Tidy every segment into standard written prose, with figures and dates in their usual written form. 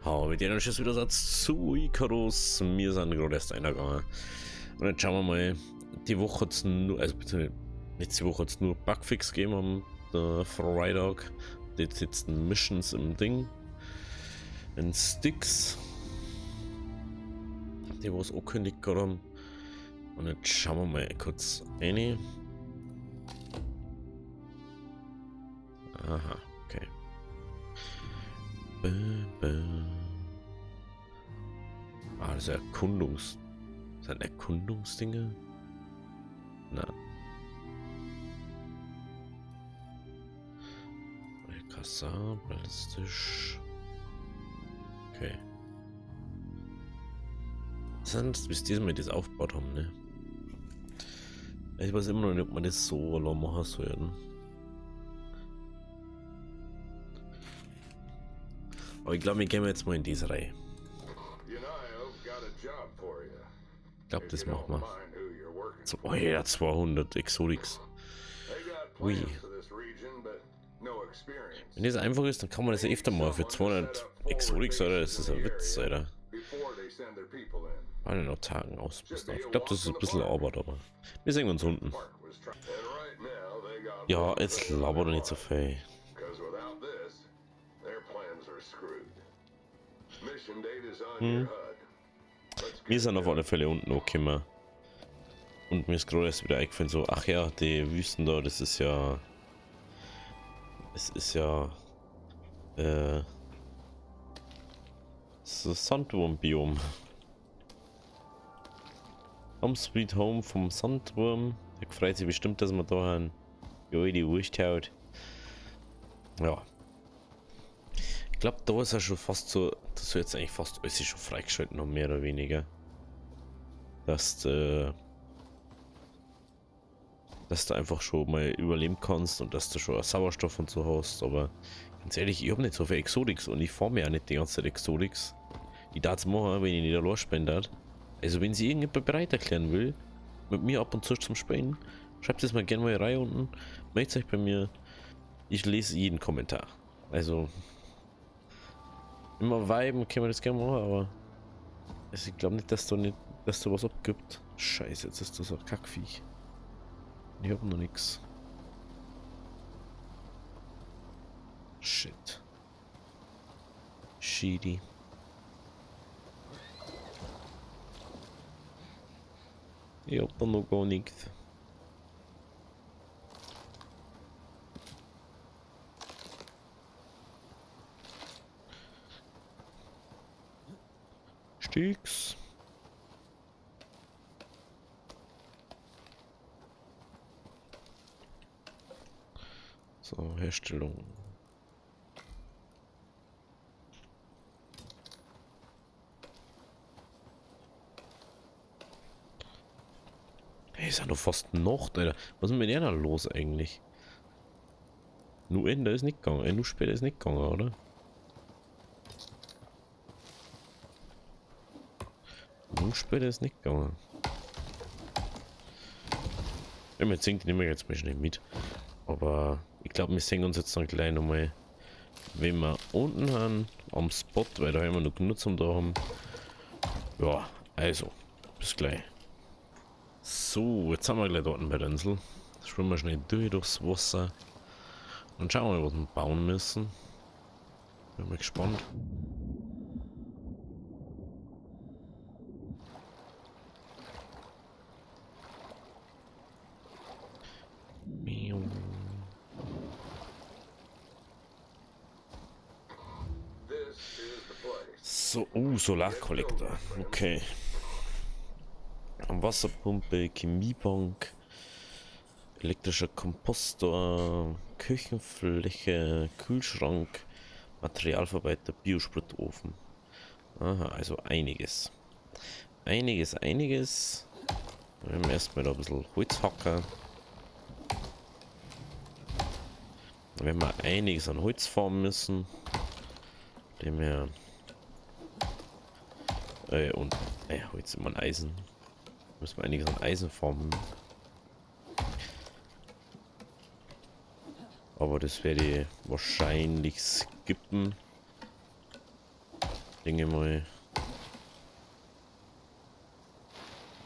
Hau mit denen Schiss wieder Satz zu Icarus. Wir sind gerade erst einer gegangen. Und jetzt schauen wir mal. Die Woche hat es nur, also beziehungsweise letzte Woche hat es nur Bugfix gegeben am Freitag. Jetzt sitzen Missions im Ding. In Sticks. Die was angekündigt gerade haben. Und jetzt schauen wir mal kurz rein. Aha, okay. Ah, das ist Erkundungs... Sind Erkundungsdinge? Nein. Alcazar, ballistisch. Okay. Das sind, bis die mir das aufgebaut haben, ne? Ich weiß immer noch nicht, ob man das so allein machen soll. Aber ich glaube, wir gehen jetzt mal in diese Reihe. Ich glaube, das machen wir. So, oh ja, 200 Exotics. Ui. Wenn das einfach ist, dann kann man das ja öfter mal für 200 Exotics, oder? Das ist ein Witz, Alter. Alle noch Tagen auspassen. Ich glaube, das ist ein bisschen Arbeit, aber wir sehen uns unten. Ja, jetzt laber doch nicht so viel. Hm. Wir sind auf alle Fälle unten angekommen. Und mir ist gerade erst wieder eingefallen, so, ach ja, die Wüsten da, das ist ja... Es ist ja... Das ist das Sandwurm-Biom. Home Sweet Home vom Sandwurm. Der freut sich bestimmt, dass wir da haben. Jo, die Wurst haut. Ja. Ich glaube, da ist er schon fast so, das ist jetzt eigentlich fast alles schon freigeschaltet, noch mehr oder weniger. Dass du einfach schon mal überleben kannst und dass du schon Sauerstoff und so hast, aber ganz ehrlich, ich hab nicht so viel Exotics und ich fahr mir auch nicht die ganze Zeit Exotics. Ich darf es machen, wenn ich nicht allein spielen darf. Also wenn sich irgendjemand bereit erklären will, mit mir ab und zu zum Spielen, schreibt es mal gerne mal rein unten, meldet euch bei mir. Ich lese jeden Kommentar. Also immer viben können wir das gerne machen, aber also ich glaube nicht, dass da nicht, dass da was abgibt. Scheiße, jetzt ist das ein Kackviech. Ich hab noch nix. Shit. Shitty. Ich hab da noch gar nichts. Sticks. So, Herstellung. Hey, ist ja noch fast Nacht, Alter. Was ist mit der da los eigentlich? Nur Ende ist nicht gegangen. Nur später ist nicht gegangen, oder? Nur später ist nicht gegangen. Ja, wir singen den nehmen wir jetzt mal schnell mit. Aber ich glaube, wir sehen uns jetzt dann gleich nochmal, wenn wir unten haben, am Spot, weil da haben wir noch genug zum da haben. Ja, also, bis gleich. So, jetzt sind wir gleich dort bei der Insel. Schwimmen wir schnell durch durchs Wasser. Und schauen wir mal, was wir bauen müssen. Bin mal gespannt. So, Solarkollektor. Okay. Wasserpumpe, Chemiebank, elektrischer Kompostor, Küchenfläche, Kühlschrank, Materialverarbeiter, Biospritofen. Aha, also einiges. Einiges, einiges. Wir werden erstmal da ein bisschen Holz hacken. Dann werden wir einiges an Holz farmen müssen. Dem wir und Holz immer ein Eisen. Müssen wir einiges an Eisen farmen. Aber das werde ich wahrscheinlich skippen. Dinge mal.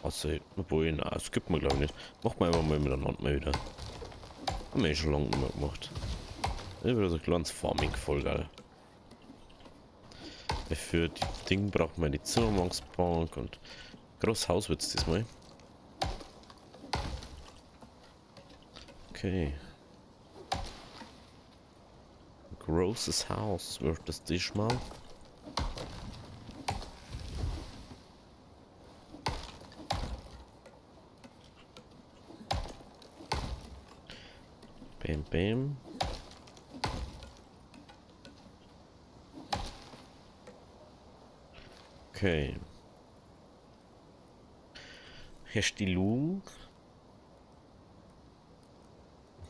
Also, obwohl, na, das gibt man glaube ich nicht. Machen wir einfach mal miteinander mal wieder. Haben wir eh schon lange nicht mehr gemacht. Das ist wieder so ein kleines Farming, voll geil. Für die Ding braucht man die Zimmermannsbank und großes Haus wird's diesmal. Okay. Großes Haus wird das diesmal. Bam, bam. Okay. Herstellung.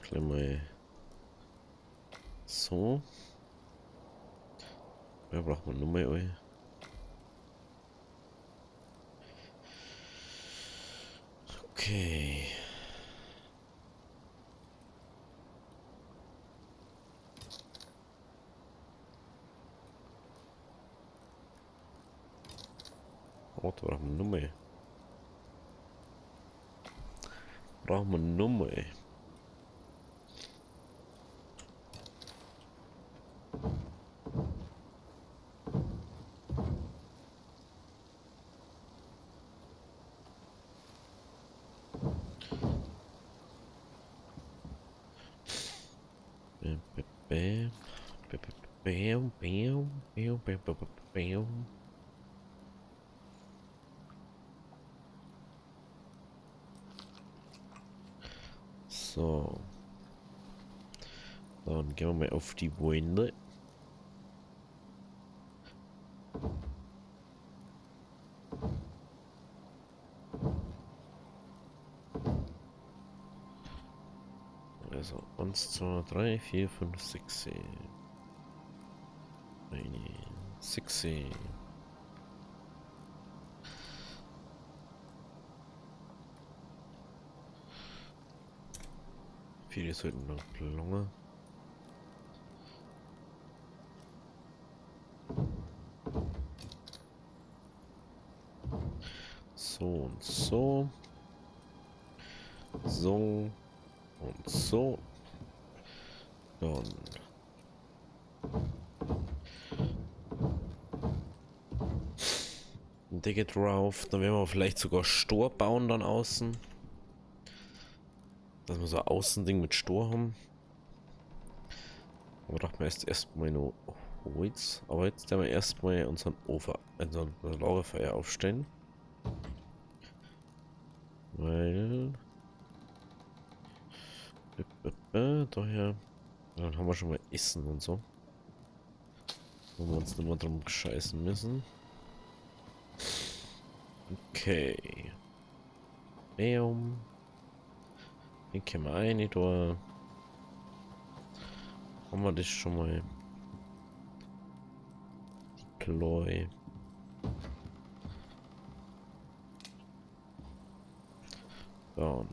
Gleich mal so. Ja, braucht man nur mal. Okay. Oh, da brauchen wir noch mehr. Brauchen wir noch mehr. Bam, bam, bam, bam, bam, bam, bam. So. Dann gehen wir mal auf die Wände. Also 1, 2, 3, 4, 5, 6, 7. 6. Viele sollten noch lange. So und so. So und so. Dann. Decke drauf. Dann werden wir vielleicht sogar Stor bauen dann außen. Dass wir so ein Außending mit Stor haben. Aber braucht man erstmal noch Holz. Aber jetzt werden wir erstmal unseren Ofen, unseren Lagerfeuer aufstellen. Weil. Daher. Dann haben wir schon mal Essen und so. Wo wir uns nicht mehr drum scheißen müssen. Okay. Bam. Den können wir rein da. Haben wir das schon mal. Deploy. Dann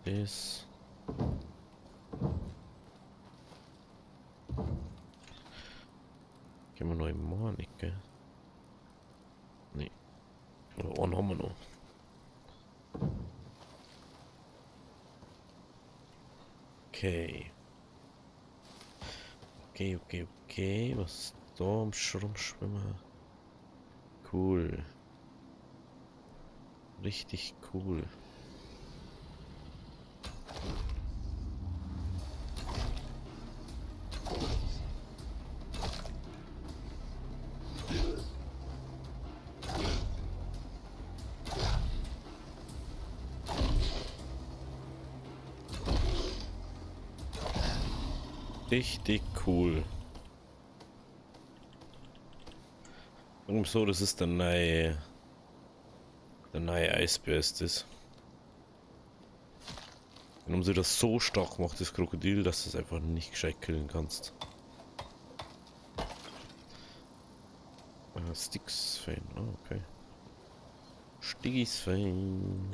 das. Können wir noch im Morgen, gell? Nee. Oder einen haben wir noch. Okay. Okay, okay, okay. Was ist da am Rumschwimmen? Cool. Richtig cool. Richtig cool. Und so, das ist der neue Eisbär ist das. Dann haben sie das so stark gemacht, das Krokodil, dass du es einfach nicht gescheit killen kannst. Sticks Fan, oh, okay. Stickies Fan.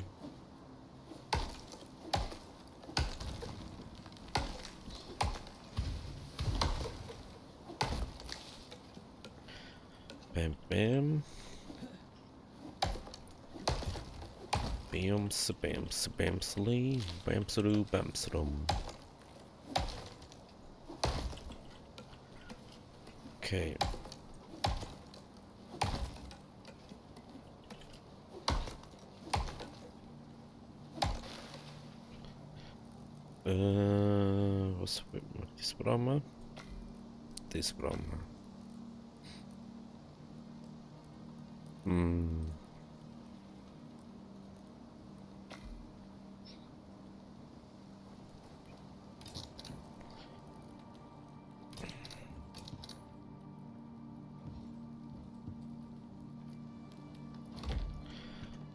Bam, bam. Bams, bams, bamsly, bamsadu, bamsadum. Okay. Was das brauchen wir? Das brauchen wir. Hm.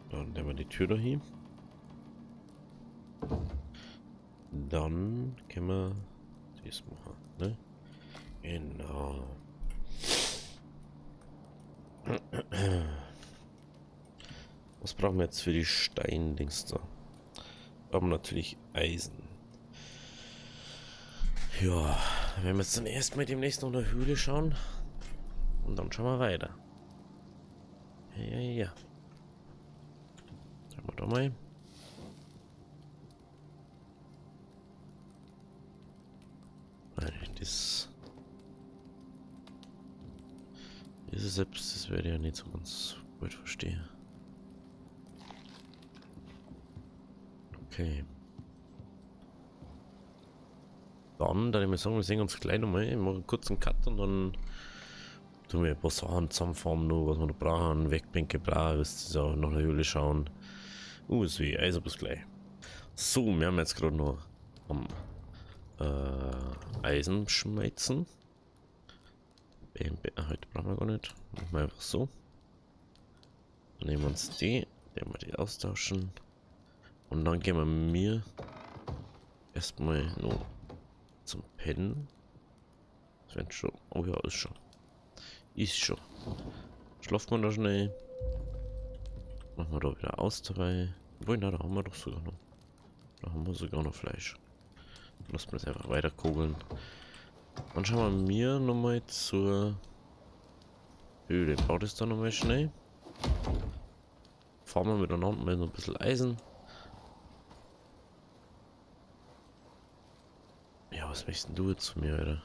Dann nehmen wir die Tür da hin. Dann können wir das machen, ne? Genau. Was brauchen wir jetzt für die Steindings da? Brauchen wir natürlich Eisen. Ja, wenn wir jetzt dann erstmal demnächst noch in der Höhle schauen. Und dann schauen wir weiter. Ja, ja, ja. Schauen wir da mal. Nein, das ist selbst, das werde ich ja nicht so ganz gut verstehen. Okay. Dann, da ich mal sagen, wir sehen uns gleich nochmal. Ich mache einen kurzen Cut und dann tun wir ein paar Sachen zusammenfahren, noch, was wir noch brauchen. Werkbänke, bla, wisst ihr, so, nach der Höhle schauen. Ist wie, also bis gleich. So, wir haben jetzt gerade noch am Eisen schmelzen. Bam, bam, heute brauchen wir gar nicht. Machen wir einfach so. Dann nehmen wir uns die, werden wir die austauschen. Und dann gehen wir mir erstmal noch zum Pennen. Das wird schon. Oh ja, ist schon. Ist schon. Schlaft man da schnell. Machen wir da wieder aus dabei. Obwohl, na, da haben wir doch sogar noch. Da haben wir sogar noch Fleisch. Lassen wir das einfach weiter kugeln. Dann schauen wir mir nochmal zur Höhle. Baut es da nochmal schnell. Fahren wir miteinander mal noch ein bisschen Eisen. Ja, was möchtest denn du jetzt von mir, Alter?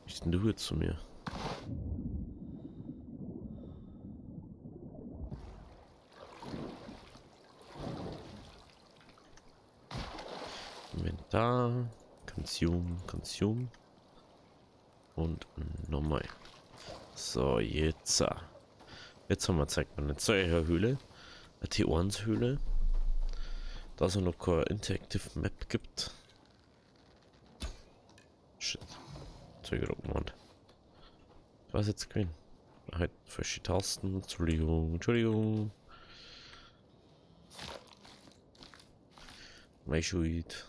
Was möchtest denn du jetzt zu mir? Inventar, Consume, Consume. Und nochmal. So, jetzt. Jetzt haben wir, zeigt man eine Höhle. Eine T1-Höhle. Da es noch keine Interactive Map gibt. Shit. Zeug gemacht. Was jetzt gewesen? Halt, falsche Tasten. Entschuldigung, Entschuldigung. Meine Schuld.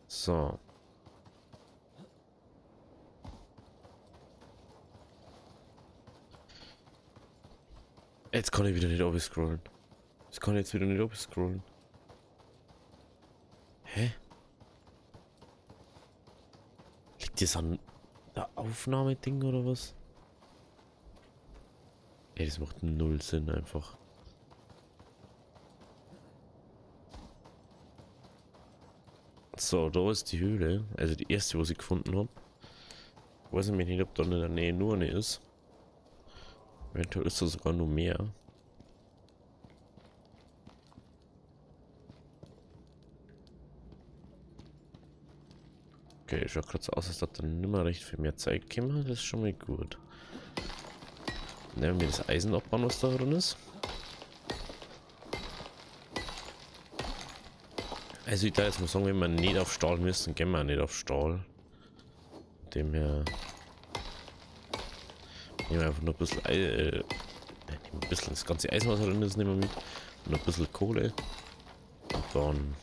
So. Jetzt kann ich wieder nicht runterscrollen. Jetzt kann ich jetzt wieder nicht runterscrollen. Hä? Liegt das an der Aufnahmeding oder was? Ey, das macht null Sinn einfach. So, da ist die Höhle. Also die erste, was ich gefunden hab. Ich weiß nämlich nicht, ob da in der Nähe nur eine ist. Eventuell ist da sogar nur mehr. Okay, schaut grad so aus, als ob da nicht mehr recht viel mehr Zeit käme. Das ist schon mal gut. Nehmen wir das Eisen abbauen, was da drin ist. Also ich darf jetzt mal sagen, wenn wir nicht auf Stahl müssen, gehen wir auch nicht auf Stahl. Dem her nehmen wir einfach nur ein bisschen nehmen ein bisschen das ganze Eisen, was da drin ist, nehmen wir mit. Und ein bisschen Kohle. Und dann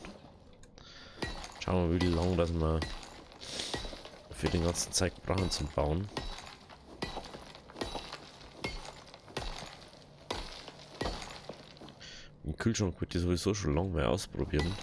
schauen wir, wie lange dass wir für den ganzen Zeug brauchen zum Bauen. Kühlschrank würde ich sowieso schon lange mal ausprobieren.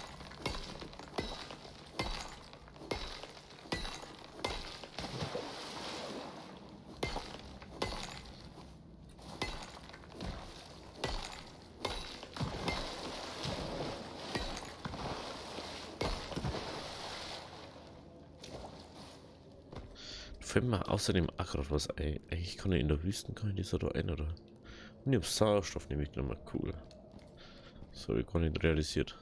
Fällt mir außerdem auch gerade was ein. Eigentlich kann ich in der Wüste, kann ich das da ein, oder? Und ich hab Sauerstoff nämlich nochmal, cool. Das hab ich gar nicht realisiert.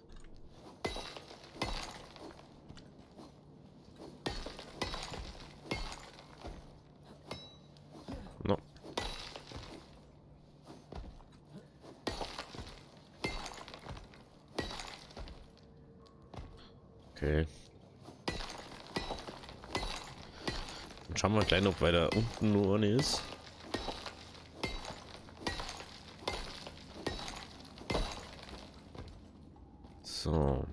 No. Okay. Dann schauen wir gleich noch, weiter unten nur eine ist. So.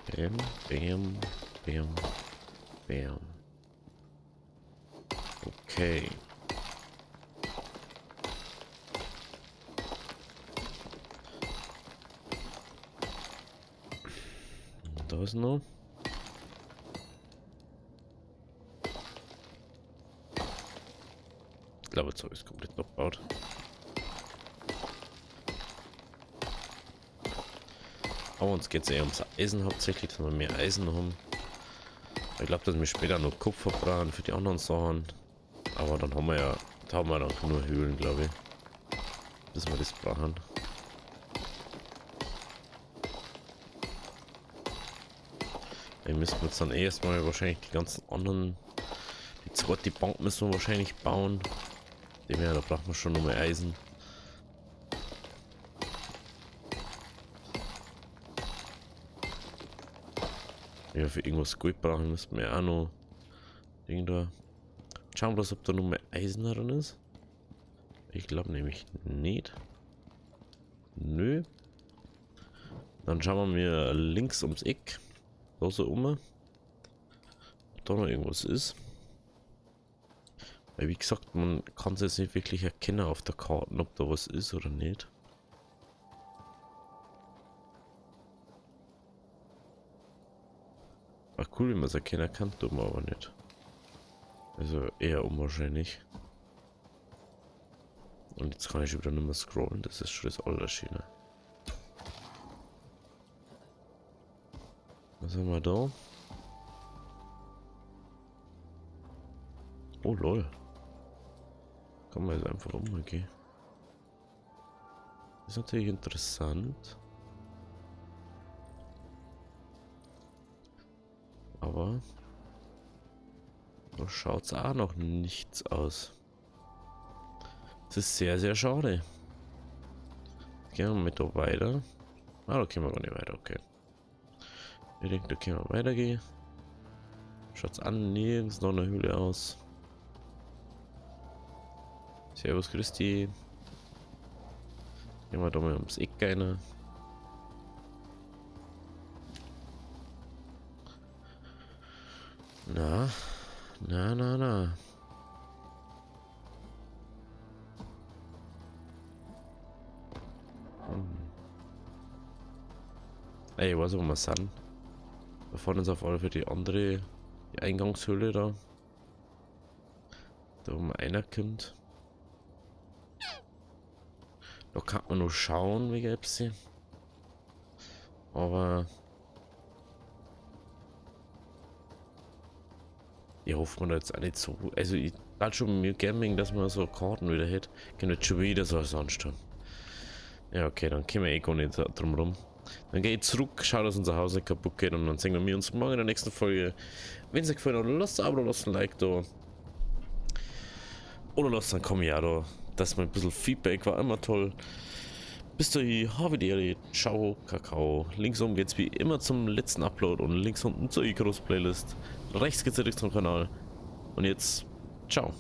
Bam, bam, bam, bam. Okay. Da ist noch. Ich glaube, jetzt habe ich es komplett abgebaut. Aber uns geht's eher ums Eisen hauptsächlich, dass wir mehr Eisen haben. Ich glaube, dass wir später noch Kupfer brauchen für die anderen Sachen. Aber dann haben wir ja, da haben wir dann nur Höhlen, glaube ich. Bis wir das brauchen. Wir müssen jetzt dann eh erstmal wahrscheinlich die ganzen anderen, die zweite Bank müssen wir wahrscheinlich bauen. Dem her, da brauchen wir schon noch mehr Eisen. Ja, für irgendwas Gold brauchen müssen wir auch noch Ding da. Schauen wir bloß, ob da noch mehr Eisen drin ist. Ich glaube nämlich nicht. Nö. Dann schauen wir mir links ums Eck. Da so um. Ob da noch irgendwas ist. Weil wie gesagt, man kann es jetzt nicht wirklich erkennen auf der Karte, ob da was ist oder nicht. Ach cool, wie man es erkennen kann, tut man aber nicht. Also eher unwahrscheinlich. Und jetzt kann ich schon wieder nicht mehr scrollen, das ist schon das Allerschöne. Was haben wir da? Oh lol. Kann man jetzt einfach umgehen. Ist natürlich interessant. Aber da schaut's auch noch nichts aus. Das ist sehr, sehr schade. Gehen wir mit da weiter. Ah, da können wir gar nicht weiter, okay. Ich denke, da können wir weitergehen. Schaut's an, nirgends noch eine Höhle aus. Servus, Christi. Gehen wir da mal ums Eck rein. Na, na, na, na. Ey, ich weiß, wo wir sind. Da vorne ist auf alle Fälle die andere, die Eingangshöhle da. Da wo man reinkommt. Da kann man noch schauen, wie gäb's sie. Aber ich hoffe man da jetzt auch nicht so. Also ich tat schon mir gern wegen, dass man so Karten wieder hätte. Kann jetzt schon wieder so was anstellen. Ja, okay, dann können wir eh gar nicht drum rum. Dann geh ich zurück, schau, dass unser Haus nicht kaputt geht und dann sehen wir uns morgen in der nächsten Folge. Wenn es euch gefallen hat, lasst ein Abo, lasst ein Like da. Oder lasst einen Kommentar da. Dass mal ein bisschen Feedback war immer toll. Bis dahin, habe die Ehre. Ciao, Kakao. Links oben geht's wie immer zum letzten Upload und links unten zur Icarus Playlist. Rechts geht's direkt zum Kanal. Und jetzt, ciao.